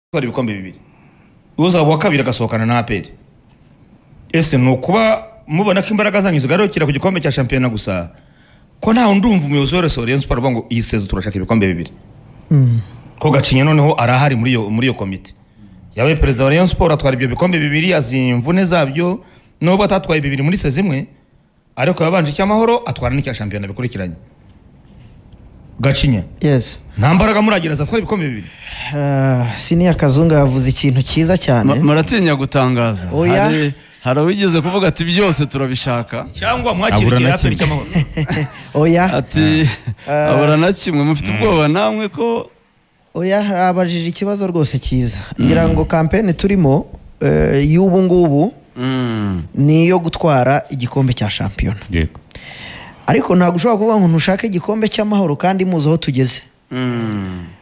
Gutwara ibikombe bibiri, uzaba uwa kabiri agasohokana na APR. Ese ni ukuba mubona ko imbaraga zanyu zigarukira ku gikombe cya shampiyona gusa, ko ntawe ndumva umuyobozi wese wa Rayon Sports avuga ngo iyi saison turashaka ibikombe bibiri? Ko Gacinya noneho arahari muri iyo komite, yabaye perezida wa Rayon Sports, atwara ibyo bikombe bibiri, azi imvune zabyo. Nubwo atatwaye bibiri muri saison imwe, ariko yabanje icy'Amahoro, atwara n'icya shampiyona bikurikiranye. Gacinya, Yes. nta mbaraga muragereza atwara ibikombe bibiri? Siniya Kazungu yavuze ikintu cyiza cyane. Muratinya gutangaza? Oya. Hari uwigeze kuvuga ati byose turabishaka. Cyangwa Abura mwakiriye na APR kimwe. cy'Amahoro? Oya. Ati abura na kimwe. Mufite ubwoba namwe ko Oya, abajije ikibazo rwose cyiza. Ngira ngo campaign turimo y'ubu ngubu ni iyo gutwara igikombe cya shampiyona. Ariko ntabwo ushobora kuvuga ngo ntushake igikombe cy'Amahoro kandi muzi aho tugeze.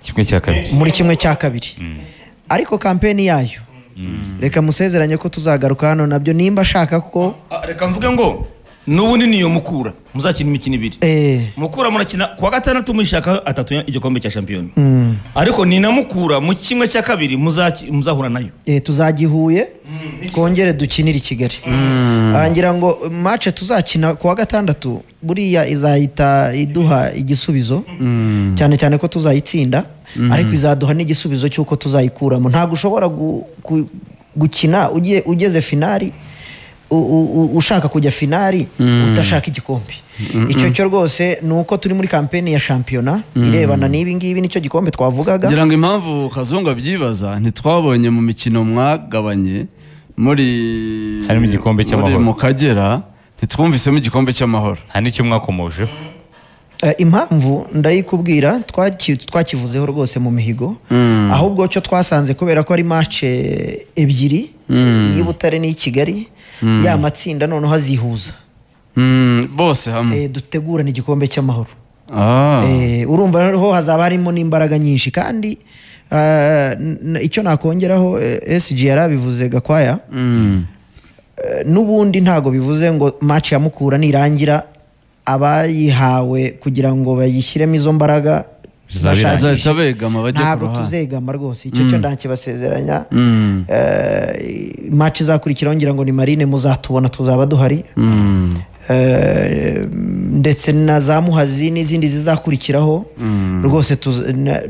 Kimwe cya kabiri. Muri kimwe cya kabiri. Ariko campaign yayo, reka musezeranye ko tuzagaruka hano nabyo nimba ashaka ko. Ah, reka mvuge ngo n'ubundi niyo Mukura muzakina imikino ibiri. Mukura murakina kuwa gatandatu muyishaka atatu igikombe cya shampiyona. Ariko ni na Mukura mu kimwe cya kabiri muzahura nayo. Tuzagihuye twongere dukinire i Kigali. Ah, ngira ngo match tuzakina kuwa gatandatu buriya izahita iduha igisubizo, cyane cyane ko tuzayitsinda, ariko izaduha n'igisubizo cy'uko tuzayikuramo. Ntabwo ushobora gukina ugiye ugeze finali, ushaka kujya finali udashaka igikombe. Icyo cyo rwose ni uko turi muri campaign ya shampiyona irebana n'ibi ngibi, nicyo gikombe twavugaga. Ngira ngo impamvu Kazungu abyibaza, ntitwabonye mu mikino mwagabanye muri Harimo igikombe cy'Amahoro. muri mu Kagera, ntitwumvisemo igikombe cy'Amahoro. Nta n'icyo mwakomojeho. Impamvu ndayikubwira, twakivuzeho rwose mu mihigo. Ahubwo cyo twasanze kubera ko ari match ebyiri, iy'i Butare n'iyi Kigali, ya matsinda noneho azihuza. Bose hamwe. Dutegurane igikombe cy'Amahoro. Ah. Urumva rero hazaba harimo n'imbaraga nyinshi. Kandi icyo nakongeraho, SG yarabivuze, Gakwaya. N'ubundi ntago bivuze ngo match ya Mukura nirangira, abayihawe kugira ngo bayishyiremo izo mbaraga Bizaba birangiye. Bazahita begama bajye ku Ntabwo ruhande. tuzegama rwose, icyo cyo ndakibasezeranya. Match izakurikiraho ngira ngo ni Marine, muzatubona, tuzaba duhari. Ndetse na za Muhazi n'izindi zizakurikiraho rwose,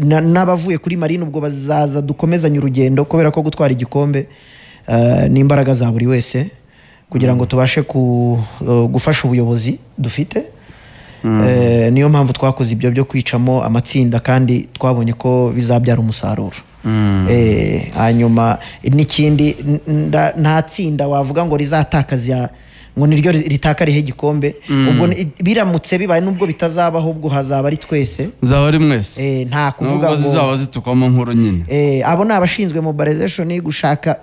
n'abavuye kuri Marine ubwo bazaza dukomezanye urugendo, kubera ko gutwara igikombe ni imbaraga za buri wese kugira ngo tubashe gufasha ubuyobozi dufite. Niyo mpamvu twakoze ibyo byo kwicamo amatsinda, kandi twabonye ko bizabyara umusaruro. Hanyuma n'ikindi, nta tsinda wavuga ngo rizatakaza ngo niryo ritakariho igikombe. Ubwo biramutse bibaye, nubwo bitazabaho, ubwo hazaba ari twese. Zaba ari mwese. Nta kuvuga Nubwo ngo zizaba zitukwamo nkuru nyine. Abo ni abashinzwe mobilization, gushaka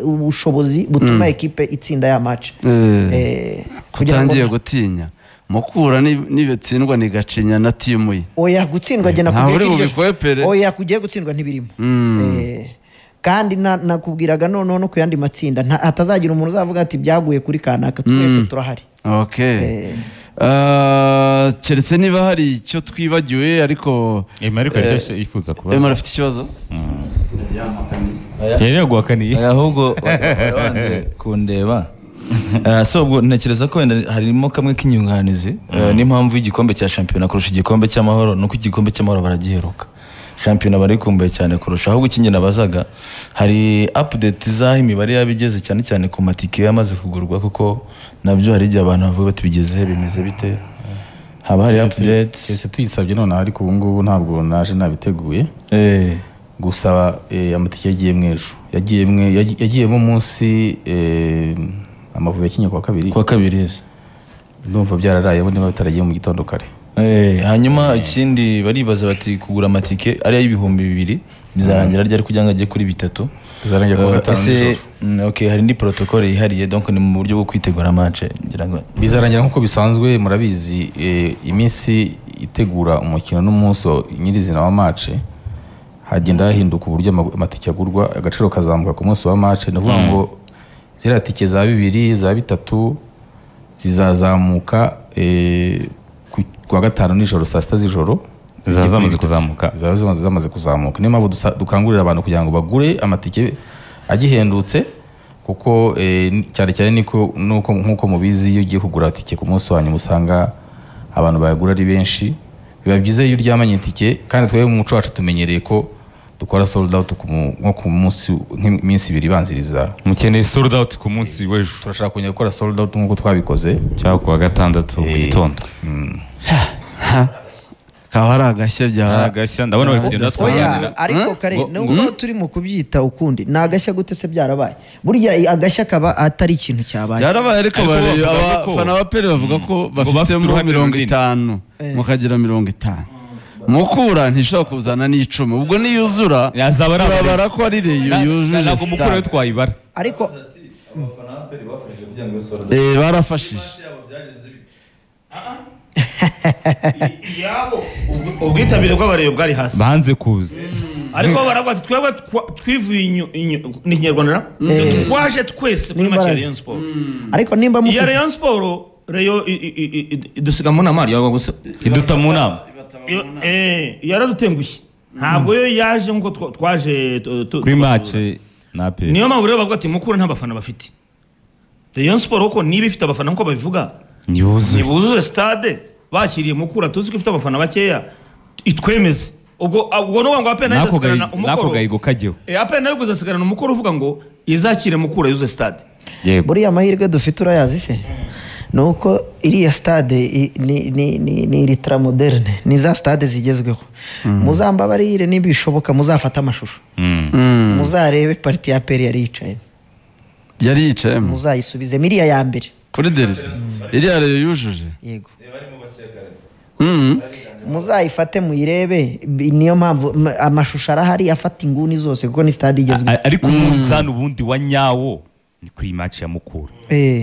ubushobozi butuma ekipe itsinda ya match. Kugira ngo Utangiye gutinya Mukura nibitsindwa ni Gacinya na timu ye. Oya, gutsindwa jye Ntabwo nakubwiye uri ko bubikwepere. Oya, kugiye gutsindwa ntibirimo. Kandi nakubwiraga noneho no ku yandi matsinda, hatazagira umuntu uzavuga ati byaguye kuri kanaka, twese turahari. Okay. Keretse niba hari icyo twibagiwe, ariko Emma ariko hari icyo yifuza kubaza. Emma afite ikibazo. Yari yaguhakaniye. Oya, ahubwo wabanze kundeba. So ubwo ntekereza ko wenda harimo kamwe k'inyunganizi. N'impamvu y'igikombe cya shampiyona kurusha igikombe cy'Amahoro ni uko igikombe cy'Amahoro baragiheruka, shampiyona barikumbuye cyane kurusha. Ahubwo ikindi nabazaga, hari update z'aho imibare yaba igeze, cyane cyane ku matike yamaze kugurwa? Kuko nabyo hari igihe abantu bavuga bati bigeze he, bimeze bite? Haba hari update? Keretse tuyisabye nonaha, ariko ubu ngubu ntabwo naje nabiteguye. Gusa amatike yagiye mu ejo, yagiyemo umunsi Amavubi yakinye kuwa kabiri. Kuwa kabiri, yes. Ndumva byararayemo niba bitaragiye mu gitondo kare. Hanyuma ikindi baribaza bati kugura amatike ariya y'2000 bizarangira ryari kugira ngo ajye kuri bitatu? Bizarangira kuwa gatanu Ese nijoro. Okay, hari indi protocole yihariye? Donc ni mu buryo bwo kwitegura match, ngira ngo. Bizarangira nk'uko bisanzwe, murabizi, iminsi itegura umukino n'umunsi nyirizina wa match hagenda hahinduka uburyo amatike agurwa, agaciro kazamuka ku munsi wa match. Ni ukuvuga ngo ziriya tike za bibiri, za bitatu zizazamuka ku wa gatanu nijoro saa 6 z'ijoro. Zaba zamaze kuzamuka. Zaba zamaze kuzamuka. Niyo mpamvu dukangurira abantu kugira ngo bagure amatike agihendutse, kuko cyane cyane niko nuko nkuko mubizi, iyo ugiye kugura tike ku munsi wa nyuma usanga abantu bayagura ari benshi. Biba byiza iyo uryamanye itike, kandi twebwe mu muco wacu tumenyereye ko dukora sold out nko ku munsi, nk'iminsi ibiri ibanziriza. Mukeneye sold out ku munsi w'ejo? Turashaka kongera gukora sold out nk'uko twabikoze cyangwa ku wa gatandatu mu gitondo. Kaba ari agashya bya Agashya, ndabona bari kugenda Oya, basobanurira. ariko kare nubwo turi mu kubyita ukundi, ni agashya gute se byarabaye? Burya agashya kaba atari ikintu cyabaye. Byarabaye, ariko Ariko bavuga ko- abafana ba peri bavuga ko Ngo bafite bafitemo uruhare mirongo runini. itanu, mukagira 50, Mukura ntishobora kuzana n'icumi, ubwo niyuzura Yazaba ari turabara ko ari Reyo yujuje Ntabwo Mukura yo stade. twayibara. Ariko Barafashije. Iyabo ubwitabire bw'abareyo bwari hasi. Banze kuza. Ariko baravuga ati twebwe twivuye ni ikinyarwanda na? Twaje twese kuri match ya N'imbaraga. Rayon Sport. Ariko nimba Iya mufite Rayon Sport, Rayon idusiga mu nama yawe gusa. Iduta mu nama. Yaradutengushye, ntabwo yo yaje nkuko twaje Kuri match na APR. Niyo mpamvu rero bavuga ati Mukura nta bafana bafite. Rayon Sport kuko niba ifite abafana nkuko babivuga, Ntibuzure. Nibuzuze stade bakiriye Mukura, tuzi ko ifite abafana bakeya, itwemeze. Ubwo nuvuga ngo APR nayo N'ako izasigarana n'ako umukoro. gahigo kajyeho. APR nayo izasigarana umukoro uvuga ngo izakire Mukura yuzuze stade. Yego. Buriya amahirwe dufite urayazi se? Ni uko iriya stade ni ultra moderne, ni za stade zigezweho. Muzambabarire, niba bishoboka muzafate amashusho, muzarebe partie ya APR yari yicayemo. Yari yicayemo. Muzayisubizemo iriya ya mbere. Kuri derby iriya Reyo yujuje. Yego. Muzayifate muyirebe, niyo mpamvu amashusho arahari afata inguni zose, kuko ni stade igezweho. Ariko umunzani ubundi wa nyawo ni kuri iyi match ya Mukura.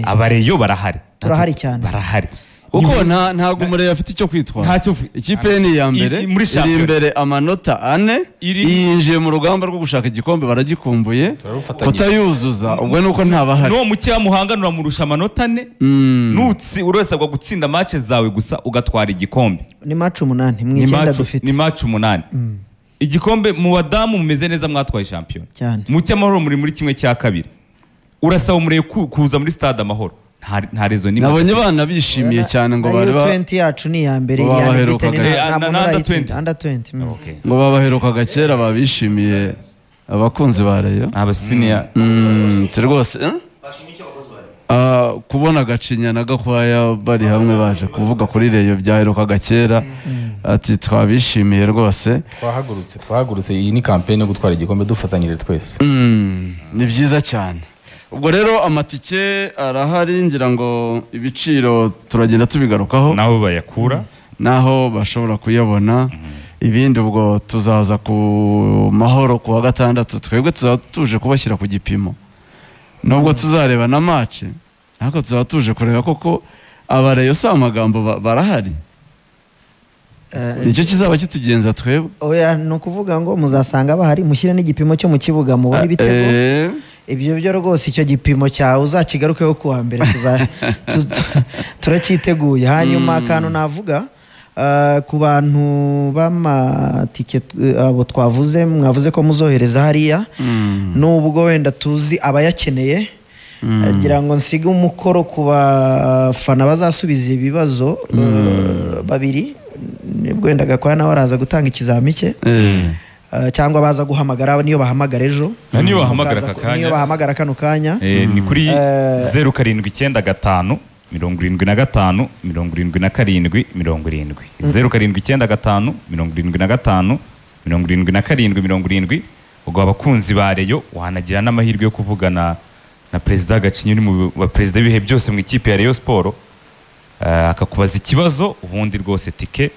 Abareyo barahari. Turahari cyane. Barahari. Kuko ntabwo umureba afite icyo kwitwaza. Ntacyo Ikipe ye ni iya mbere, Muri iri shampiyona. imbere amanota 4, yinjiye mu rugamba rwo gushaka igikombe, baragikumbuye. Turarufatanyije. Kutayuzuza ubwo ni uko ntabahari. N'uwo mukeba muhangana uramurusha amanota 4. Nutsi urasabwa gutsinda match zawe gusa ugatwara igikombe. Ni match 8 mu Ni 9 dufite. Ni match 8. Igikombe mu badamu mumeze neza, mwatwaye shampiyona. Cyane. Mu cy'amahoro muri 1/2. Urasaba umureye kuza muri stade Amahoro. Nta rezo n'imwe. Nabonye abana bishimiye cyane ngo Na bari U20 yacu ni iya mbere, ngo iriya babaherukaga. Unbeaten, nta muntu Na under urayitsinda. 20. Under 20. Okay. Ngo babaherukaga kera, babishimiye abakunzi ba Reyo. Abasiniya. Rwose, eh? Kubona Gacinya na Gakwaya bari hamwe baje kuvuga kuri Reyo byaherukaga kera, ati twabishimiye rwose. Twahagurutse, iyi ni kampeni yo gutwara igikombe dufatanyije twese. Ni byiza cyane. Ubwo rero amatike arahari, ngira ngo ibiciro turagenda tubigarukaho Naho bayakura. N'aho bashobora kuyabona. Ibindi ubwo tuzaza ku Mahoro ku wa gatandatu, twebwe tuzaba tuje kubashyira ku gipimo, nubwo tuzareba na match, ariko tuzaba tuje kureba koko abareyo si amagambo, barahari. Nicyo kizaba kitugenza twebwe. Oya, ni ukuvuga ngo muzasanga bahari, mushyire n'igipimo cyo mu kibuga mubone ibitego. Ibyo byo rwose, icyo gipimo cyawe uzakigarukeho ku wa mbere, turacyiteguye. Hanyuma akantu navuga, ku bantu b'amatike, abo twavuze, mwavuze ko muzohereza hariya, nubwo wenda tuzi abayakeneye, ngira ngo nsige umukoro ku bafana bazasubiza ibibazo babiri, nibwo wenda Gakwaya nawe araza gutanga ikizami cye. Cyangwa baza guhamagara, niyo bahamagara ejo. Na niyo bahamagara Mukaza aka kanya. Niyo bahamagara kano kanya. Ni kuri 0795 75 77 70, 0795 75 77 70. Ubwo abakunzi ba Reyo wanagira n'amahirwe yo kuvugana na Perezida Gacinya uri mu ba perezida b'ibihe byose mu ikipe ya Rayon Sport, akakubaza ikibazo, ubundi rwose tike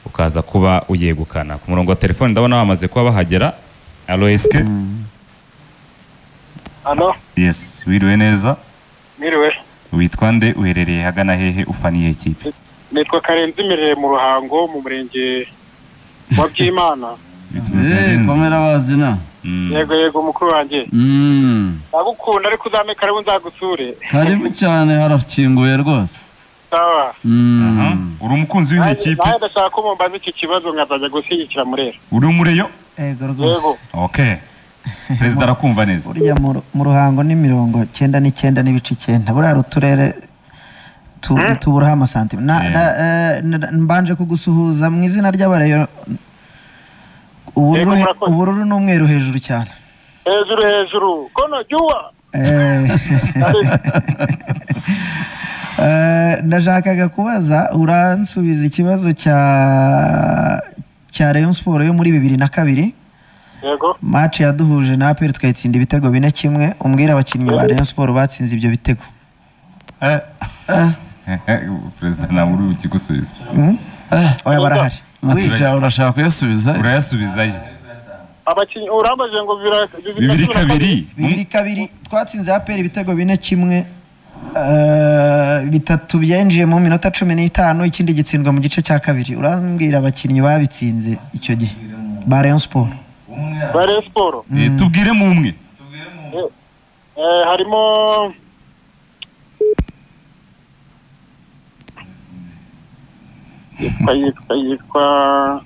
ukaza kuba uyegukana. Ku murongo wa telefone ndabona bamaze kuba bahagera. Allo, eske? Halo, Yes, wiriwe neza? Mwiriwe. Witwa nde, uherereye hagana hehe, ufaniye ikipe? Nitwa Karenzi, Mirire mu Ruhango, mu murenge wa Byimana. Komera bazina. Yego yego, mukuru wanjye. Ndagukunda, ariko uzampe karibu nzagusure. Karibu cyane, harakinguye rwose. Sawa. Uri umukunzi w'iyi kipe? Nawe ndashaka ko mumbaza iki kibazo nkazajya gushyigikira Murera. Uri umureyo? Yego rwose. Okay. Perezida arakumva neza. Burya mu Ruhango ni 99.9. Buriya uturere tuburaho amasantima. Mbanje kugusuhuza mu izina ry'abareyo. Ubururu n'umweru hejuru cyane. Hejuru hejuru. Kono jua. Ndashakaga kubaza, uransubiza ikibazo cya Rayon Sport yo muri 2002. Yego. Match yaduhuje na APR tukayitsinda ibitego 4-1. Umbwira abakinnyi ba Rayon Sport batsinze ibyo bitego. Perezida ntabwo uri bukigusubiza. Oya barahari. Matike urashaka kuyasubiza? Urayasubizayo. Abakinnyi urambaje ngo 2-2. 2-2 twatsinze APR ibitego 4-1. Bitatu byinjiye mu minota 15, ikindi gitsindwa mu gice cya kabiri. Urambwira abakinnyi babitsinze icyo gihe ba Rayon Sport. Ba Rayon Sport. Tubwire mu umwe. Harimo yitwa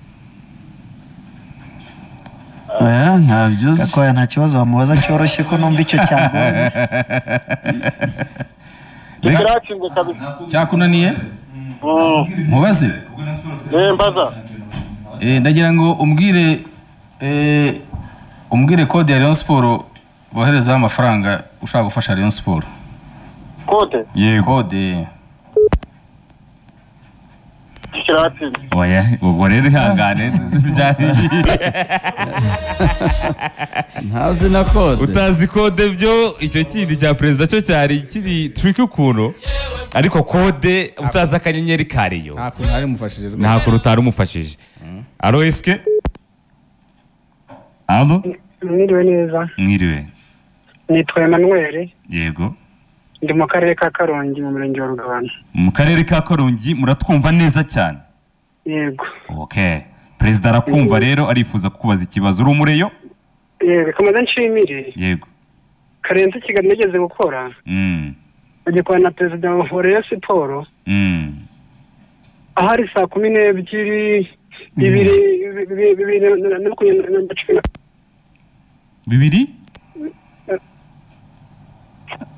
Oya ntabyo uzi. Gakoya nta kibazo wamubaza cyoroshye ko numva icyo cyagoye. Cyakunaniye? Mubaze? Mbaza. Ndagira ngo umbwire umbwire code ya Rayon Sport boherezaho amafaranga ushaka gufasha Rayon Sport. Code? Yego. Code. Oya, ubwo rero ihangane ntazi na code. Utazi code byo icyo kindi cya perezida cyo cyari kiri trick ukuntu, ariko code utazi akanyenyeri kariyo. Nta kuntu ari mufashije rwose. Nta kuntu utari umufashije. Alo eske? Alo? Mwiriwe neza. Mwiriwe. Nitwa Emmanuel. Yego. Ndi mu karere ka Karongi mu murenge wa Rugabano. Mu karere ka Karongi muratwumva neza cyane. Yego. Okay. Perezida arakumva rero arifuza kukubaza ikibazo. Uri umureyo? Yego, kamaze nshimire. Yego. Karenze ikiganiro nigeze gukora. Agikora na perezida wa Rayon Sport. Ahari saa 12 2 2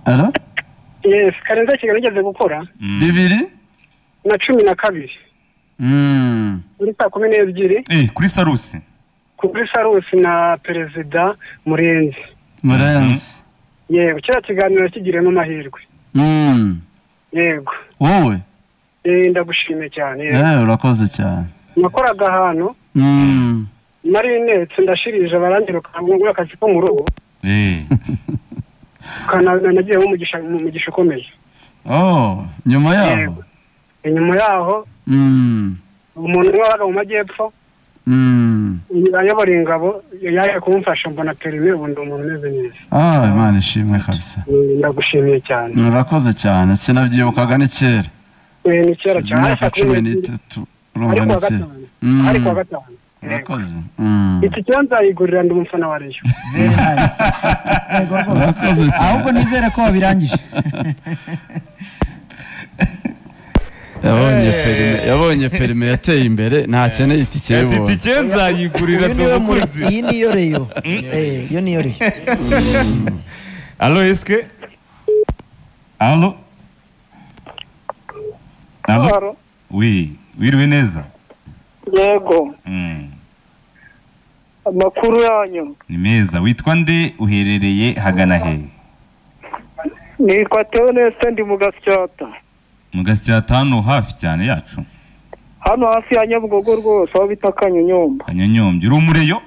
Alo? Yes, Karenze ikiganiro nigeze gukora. 212. Muri saa 12. Kuri Sarusi. Kuri Sarusi na perezida Murenzi. Murenzi. Yego, kiriya kiganiro kigiremo amahirwe. Yego. Wowe? Ndagushimiye cyane. Urakoze cyane. Nakoraga ahantu. Nari netse ndashirije barangiruka ngo akazi ko mu rugo. Kana nagiye mu mugisha ukomeye. Oh, nyuma yaho. Nyuma yaho. Umuntu wabaga mu majyepfo. Ayobora ingabo yaje kumfasha mbona perime ubundi umuntu umeze neza. Imana ishimwe kabisa. Ndagushimiye cyane. Murakoze cyane, sinabyibukaga ni kera. Ni kera cyane. Imyaka 13 urumva ni kera. Ari kuwa gatanu. Urakoze. Iki cyanza yigurira ndi umufana wa Rayon. Very nice. Yego rwose. Ahubwo nizere ko wabirangije. Yabonye perime yateye imbere ntakeneye itike y'ubuntu. Itike nzayigurira ndumukunzi. Iyi niyo Rayon. Iyo niyo Rayon. Allo eske? Allo? Allo? Oui, wiriwe neza. Yego. Amakuru yanyu ni meza. Witwa nde, uherereye hagana he? Nitwa Theoneste, ndi mu Gasyata. Mu Gasyata hano hafi cyane yacu. Hano hafi ya Nyabugogo rwose aho bita Kanyonyomba. Kanyonyombye. Uri umureyo?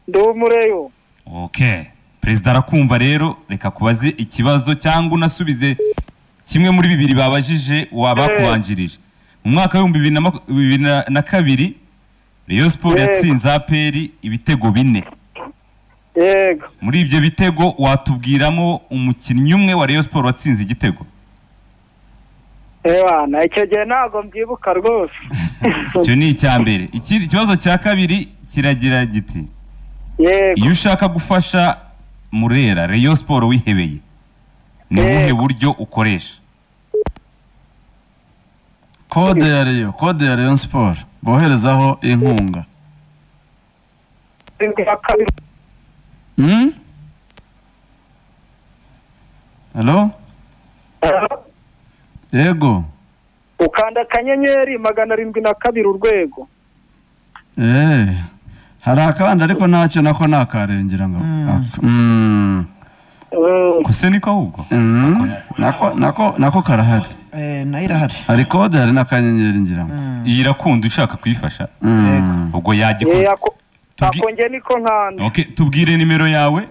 Ndi umureyo. Okay. Perezida arakumva rero, reka kubaze ikibazo cyangwa unasubize kimwe muri bibiri babajije wabakubanjirije. Mu mwaka wa 2022 Rayon Sport yatsinze APR ibitego 4. Yego. Muri ibyo bitego watubwiramo umukinnyi umwe wa Rayon Sport watsinze igitego? Ewana, icyo gihe ntabwo mbyibuka rwose. Icyo ni icya mbere. Ikindi kibazo cya kabiri kiragira giti: Yego. Iyo ushaka gufasha Murera Rayon Sport wihebeye, ni ubuhe buryo ukoresha? Kode ya Rayon, kode ya Rayon Sport boherezaho inkunga. Hello? Yego. Ukanda *702 urwego. Hari akandi ariko ntacyo nako nakarengera ngo. Kose niko ahubwo. Nako karahari. Nayo irahari. Hari kode hari n'akanyenyeri ngira ngo. Iyi irakunda ushaka kuyifasha. Ubwo yagikoze. Akongeye niko nkanda. Okay, tubwire nimero yawe.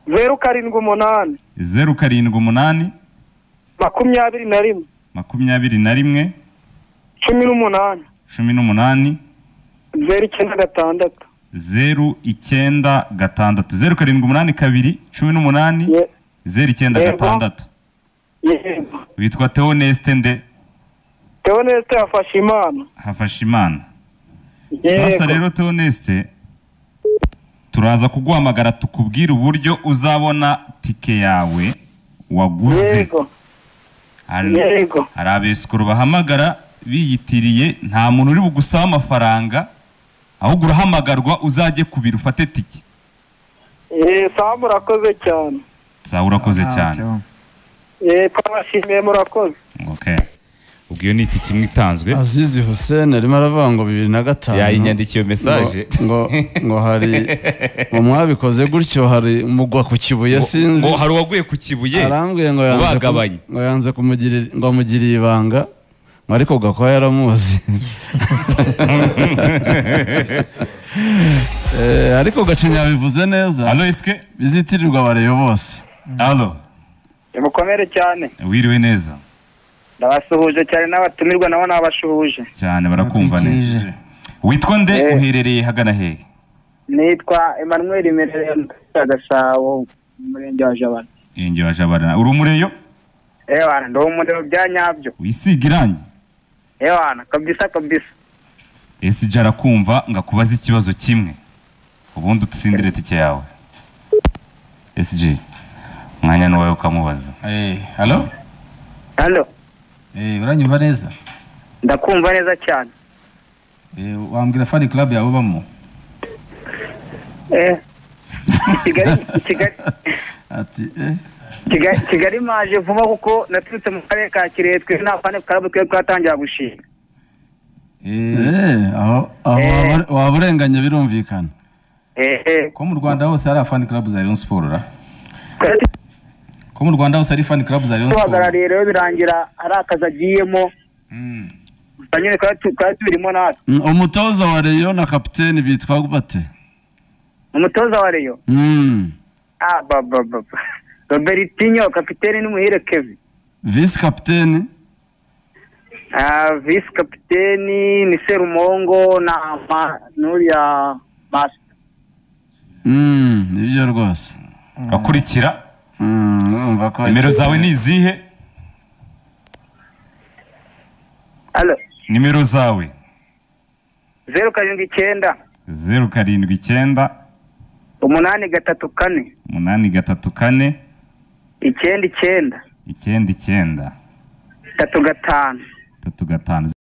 078 078 21 21 18 18 096 096 0782 18 096. Witwa Theoneste nde? Theoneste Hafashimana. Hafashimana. Sasa rero Theoneste turaza kuguhamagara tukubwira uburyo uzabona tike yawe waguze. Yego. Hari abesikuru bahamagara biyitiriye, nta muntu uri bugusaba amafaranga, ahubwo urahamagarwa uzajye kubira ufate tike. Sawa murakoze cyane. Sawa urakoze cyane. Twabashimiye murakoze. Okay. Ubwo iyo ni itike imwe itanzwe. Azizi Hussein arimo aravuga ngo 2005 yayinyandikiye message ngo hari ngo mwabikoze gutyo hari mugwa ku Kibuye sinzi ngo hari uwaguye ku Kibuye arambwiye ngo yanze ngo yanze kumugirira ngo amugiriye ibanga ariko Gakwaya yaramuzi. Ariko Gacinya bivuze neza. Allo eske bizitirirwa abareyo bose. Allo. Mukomere cyane. Wiriwe neza. Ndabasuhuje cyane n'abatumirwa nabo nabashuhuje cyane barakumva neza. Witwa nde uherereye hagana hehe? Nitwa Emmanuel Merere Gasabo murenge wa Jabana. Murenge wa Jabana. Uri umureyo? Ewana ndo umureyo bya nyabyo. Wisiga irangi? Ewana kabisa kabisa. Ese jara kumva ngakubaza ikibazo kimwe ubundi utsindire tike yawe. SG mwanya n'uwawe ukamubaza. Hello? Hello. Uranyumva neza? Ndakumva neza cyane. Wambwira fan club yawe ubamo? Kigali ati Kigali maje vuba kuko naturutse mu karere ka Kirehe twe nta fan club twe twatangira gushinga. Aho waburenganye birumvikana. Ko mu Rwanda hose hari fan club za Rayon Sport ra? Ko mu Rwanda hose ari fan club za Rayon Sport. Tuhagarariye rero birangira ari akazi agiyemo. Banyine kwa tubirimo natwe. Umutoza wa Rayon na kapiteni bitwa bate? Umutoza wa Rayon? Robertinho kapiteni n'Umuhire Kevin. Vice kapiteni? Vice kapiteni ni Serumongo na Nuria Master. Nibyo rwose. Akurikira. Urumva ko nimero zawe ni izihe? Allo. Nimero zawe 079 079 834 834 99 99 35 35.